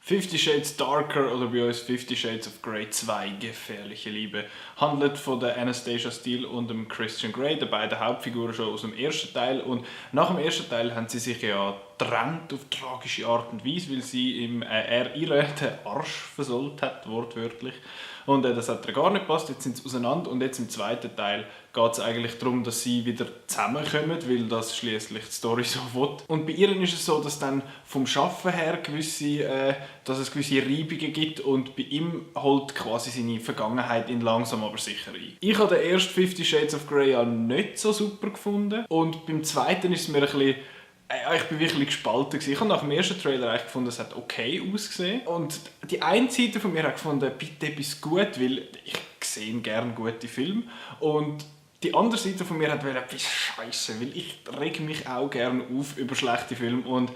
Fifty Shades Darker oder bei uns 50 Shades of Grey 2, gefährliche Liebe, handelt von der Anastasia Steele und dem Christian Grey, den beiden Hauptfiguren schon aus dem ersten Teil. Und nach dem ersten Teil haben sie sich ja getrennt auf tragische Art und Weise, weil sie er ihr den Arsch versohlt hat, wortwörtlich. Und das hat ihr gar nicht gepasst, jetzt sind sie auseinander und jetzt im zweiten Teil geht es eigentlich darum, dass sie wieder zusammenkommen, weil das schliesslich die Story so will. Und bei ihr ist es so, dass dann vom Schaffen her dass es gewisse Reibungen gibt und bei ihm holt quasi seine Vergangenheit ihn langsam aber sicher ein. Ich habe den ersten 50 Shades of Grey ja nicht so super gefunden und beim zweiten ist es mir ein bisschen ich bin wirklich gespalten. Ich habe nach dem ersten Trailer eigentlich gefunden, es hat okay ausgesehen. Und die eine Seite von mir hat gefunden, bitte etwas gut, weil ich sehe gerne gute Filme. Und die andere Seite von mir hat etwas Scheiße, weil ich reg mich auch gerne auf über schlechte Filme. Und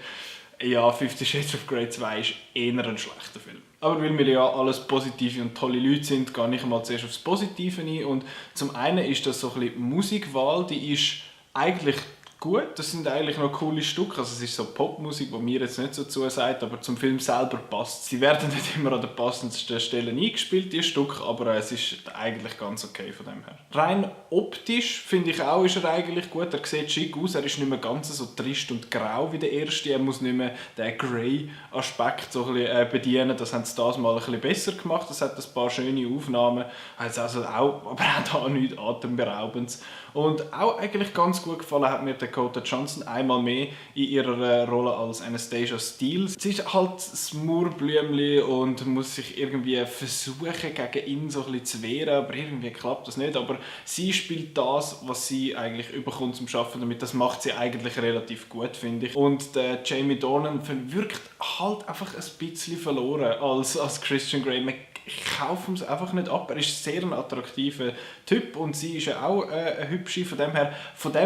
ja, 50 Shades of Grey 2 ist eher ein schlechter Film. Aber weil wir ja alles positive und tolle Leute sind, gehe ich mal zuerst aufs Positive ein. Und zum einen ist das so ein bisschen Musikwahl, die ist eigentlich gut, das sind eigentlich noch coole Stücke. Also es ist so Popmusik, die mir jetzt nicht so zusagt, aber zum Film selber passt. Sie werden nicht immer an den passendsten Stellen eingespielt, die Stücke, aber es ist eigentlich ganz okay von dem her. Rein optisch finde ich auch, ist er eigentlich gut. Er sieht schick aus, er ist nicht mehr ganz so trist und grau wie der erste. Er muss nicht mehr den Grey-Aspekt so ein bisschen bedienen. Das haben sie das mal ein bisschen besser gemacht. Es hat ein paar schöne Aufnahmen, also auch, aber auch da nichts Atemberaubendes. Und auch eigentlich ganz gut gefallen hat mir Dakota Johnson einmal mehr in ihrer Rolle als Anastasia Steele. Sie ist halt das Murblümchen und muss sich irgendwie versuchen, gegen ihn so ein bisschen zu wehren, aber irgendwie klappt das nicht. Aber sie spielt das, was sie eigentlich überkommt zum Arbeiten damit. Das macht sie eigentlich relativ gut, finde ich. Und der Jamie Dornan wirkt halt einfach ein bisschen verloren als Christian Grey. Ich kaufe es einfach nicht ab. Er ist sehr ein attraktiver Typ und sie ist ja auch eine hübsche. Von dem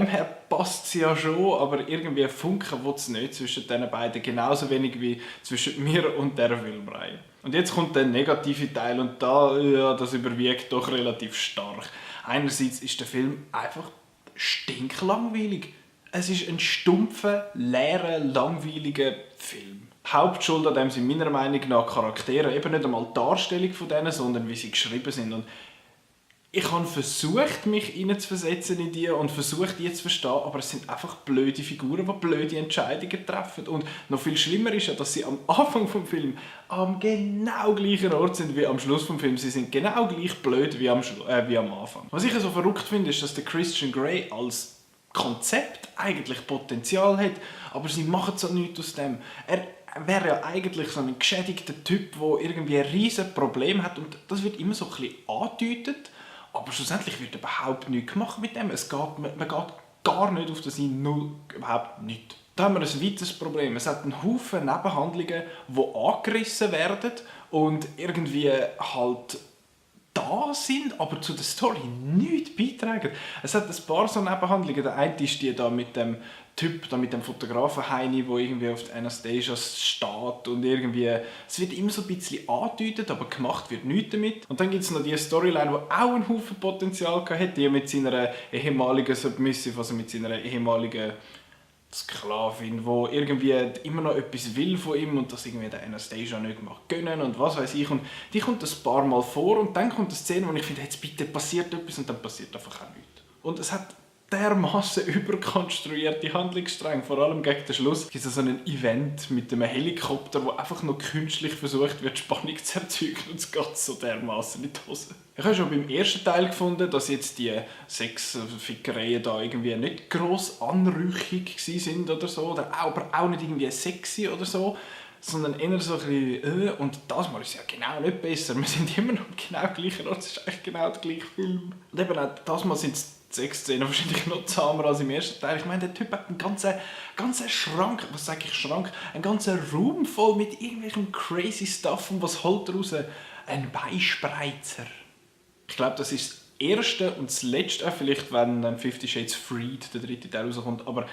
her passt sie ja schon, aber irgendwie funken will es nicht zwischen diesen beiden. Genauso wenig wie zwischen mir und dieser Filmreihe. Und jetzt kommt der negative Teil und das überwiegt doch relativ stark. Einerseits ist der Film einfach stinklangweilig. Es ist ein stumpfer, leerer, langweiliger Film. Hauptschuld an dem sind meiner Meinung nach Charaktere, eben nicht einmal die Darstellung von denen, sondern wie sie geschrieben sind. Und ich habe versucht, mich hineinzuversetzen in die und versucht, die zu verstehen, aber es sind einfach blöde Figuren, die blöde Entscheidungen treffen. Und noch viel schlimmer ist ja, dass sie am Anfang des Films am genau gleichen Ort sind wie am Schluss des Films. Sie sind genau gleich blöd wie am Anfang. Was ich so verrückt finde, ist, dass der Christian Grey als Konzept eigentlich Potenzial hat, aber sie machen so nichts aus dem. Er wäre ja eigentlich so ein geschädigter Typ, der irgendwie ein riesiges Problem hat und das wird immer so ein bisschen angedeutet, aber schlussendlich wird überhaupt nichts gemacht mit dem. Man geht gar nicht auf das ein, überhaupt nicht. Da haben wir ein weiteres Problem. Es hat einen Haufen Nebenhandlungen, die angerissen werden und irgendwie halt da sind, aber zu der Story nichts beitragen. Es hat ein paar so Nebenhandlungen. Der eine ist die da mit dem Typ, da mit dem Fotografen Heini, der irgendwie auf die Anastasia steht und irgendwie, es wird immer so ein bisschen angedeutet, aber gemacht wird nichts damit. Und dann gibt es noch die Storyline, die auch einen Haufen Potenzial hatte, die mit seiner ehemaligen Submissive, also mit seiner ehemaligen Sklavin, die irgendwie immer noch etwas will von ihm und das irgendwie der Anastasia nicht mag gönnen und was weiß ich. Und die kommt ein paar Mal vor und dann kommt eine Szene, wo ich finde, jetzt bitte passiert etwas und dann passiert einfach auch nichts. Und es hat dermassen überkonstruierte Handlungsstränge, vor allem gegen den Schluss. Es gibt so ein Event mit einem Helikopter, wo einfach noch künstlich versucht wird, Spannung zu erzeugen und es geht so dermassen in die Hose. Ich habe schon beim ersten Teil gefunden, dass jetzt die Sexfickereien da irgendwie nicht gross anrüchig sind oder so, aber auch nicht irgendwie sexy oder so, sondern eher so ein bisschen und das Mal ist es ja genau nicht besser. Wir sind immer noch genau gleichen Ort, es ist eigentlich genau der gleiche Film. Und eben auch das Mal sind die Sexszenen wahrscheinlich noch zahmer als im ersten Teil. Ich meine, der Typ hat einen ganzen Schrank, was sage ich Schrank, einen ganzen Raum voll mit irgendwelchem crazy Stuff und was holt er raus? Ein Beispreizer. Ich glaube, das ist das erste und das letzte, vielleicht wenn dann 50 Shades Freed, der dritte Teil, rauskommt, aber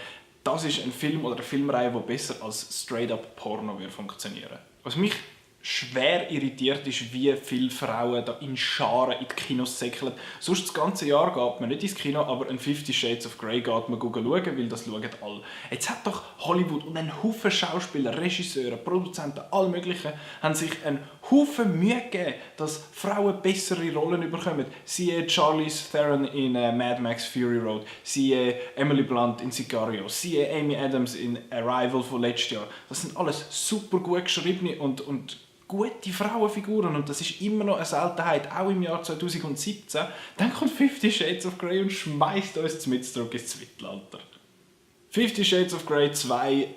das ist ein Film oder eine Filmreihe, die besser als straight-up Porno funktionieren würde. Was mich schwer irritiert ist, wie viele Frauen da in Scharen in die Kinos säckeln. Sonst das ganze Jahr geht man nicht ins Kino, aber ein 50 Shades of Grey geht man schauen, weil das schauen alle. Jetzt hat doch Hollywood und ein Haufen Schauspieler, Regisseure, Produzenten, alle möglichen, haben sich einen Haufen Mühe gegeben, dass Frauen bessere Rollen bekommen. Siehe Charlize Theron in Mad Max Fury Road, siehe Emily Blunt in Sicario, siehe Amy Adams in Arrival von letztes Jahr. Das sind alles super gut geschriebene und gute Frauenfiguren und das ist immer noch eine Seltenheit, auch im Jahr 2017. Dann kommt 50 Shades of Grey und schmeißt uns mit zurück ins Mittelalter. 50 Shades of Grey 2,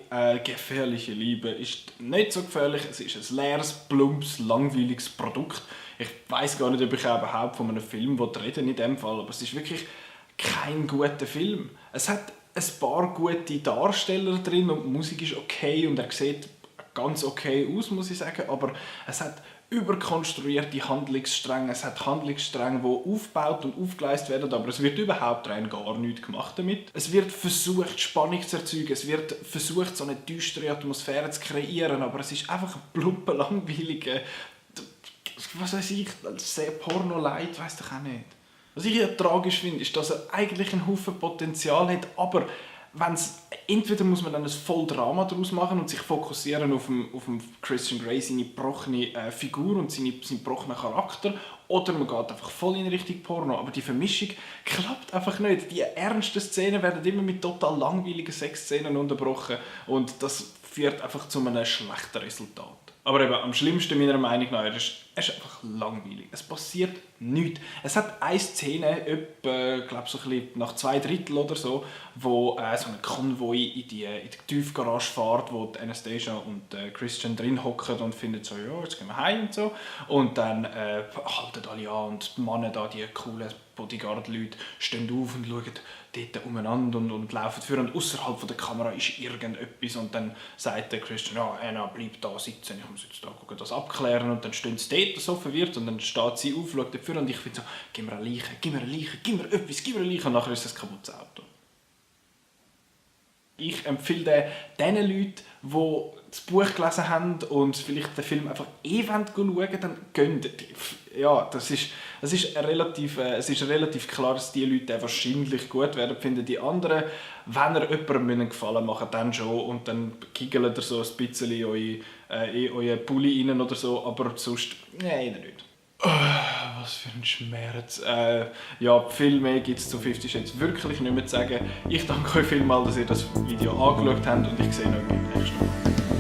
gefährliche Liebe, ist nicht so gefährlich. Es ist ein leeres, plumpes, langweiliges Produkt. Ich weiss gar nicht, ob ich überhaupt von einem Film reden in dem Fall, aber es ist wirklich kein guter Film. Es hat ein paar gute Darsteller drin und die Musik ist okay und er sieht ganz okay aus, muss ich sagen, aber es hat überkonstruierte Handlungsstränge, es hat Handlungsstränge, die aufgebaut und aufgeleistet werden, aber es wird überhaupt rein gar nichts gemacht damit. Es wird versucht, Spannung zu erzeugen, es wird versucht, so eine düstere Atmosphäre zu kreieren, aber es ist einfach ein plumper, langweiliger, was weiß ich, sehr Porno-Light, weiss ich auch nicht. Was ich ja tragisch finde, ist, dass er eigentlich einen Haufen Potenzial hat, aber entweder muss man dann ein voll Drama daraus machen und sich fokussieren auf den Christian Grey, seine gebrochene Figur und seinen gebrochenen Charakter, oder man geht einfach voll in Richtung Porno. Aber die Vermischung klappt einfach nicht. Die ernsten Szenen werden immer mit total langweiligen Sexszenen unterbrochen und das führt einfach zu einem schlechten Resultat. Aber eben, am schlimmsten meiner Meinung nach, es ist einfach langweilig. Es passiert nichts. Es hat eine Szene, etwa, glaube so ein bisschen nach 2/3 oder so, wo so ein Konvoi in die Tiefgarage fährt, wo die Anastasia und Christian drin hocken und finden so, ja, jetzt gehen wir heim und so. Und dann halten alle an und die Männer da, die coolen Bodyguard-Leute, stehen auf und schauen dort umeinander und laufen für. Und außerhalb der Kamera ist irgendetwas und dann sagt der Christian, ja, Anna, bleib da sitzen, ich muss jetzt da gucken, das abklären. Und dann stehen sie dort so verwirrt und dann steht sie auf, schaut dafür und ich finde so, gib mir eine Leiche, gib mir eine Leiche, gib mir etwas, gib mir eine Leiche und nachher ist das ein kaputtes Auto. Ich empfehle den Leuten, die das Buch gelesen haben und vielleicht den Film einfach schauen wollen, dann gehen. Ja, es ist relativ klar, dass die Leute wahrscheinlich gut werden finden. Die anderen, wenn ihr jemandem einen Gefallen machen, dann schon und dann kiggelt ihr so ein bisschen in euren Pulli rein oder so, aber sonst, nein, nicht. Was für ein Schmerz. Ja, viel mehr gibt es zu 50 Shades wirklich nicht mehr zu sagen. Ich danke euch vielmals, dass ihr das Video angeschaut habt und ich sehe euch beim nächsten Mal.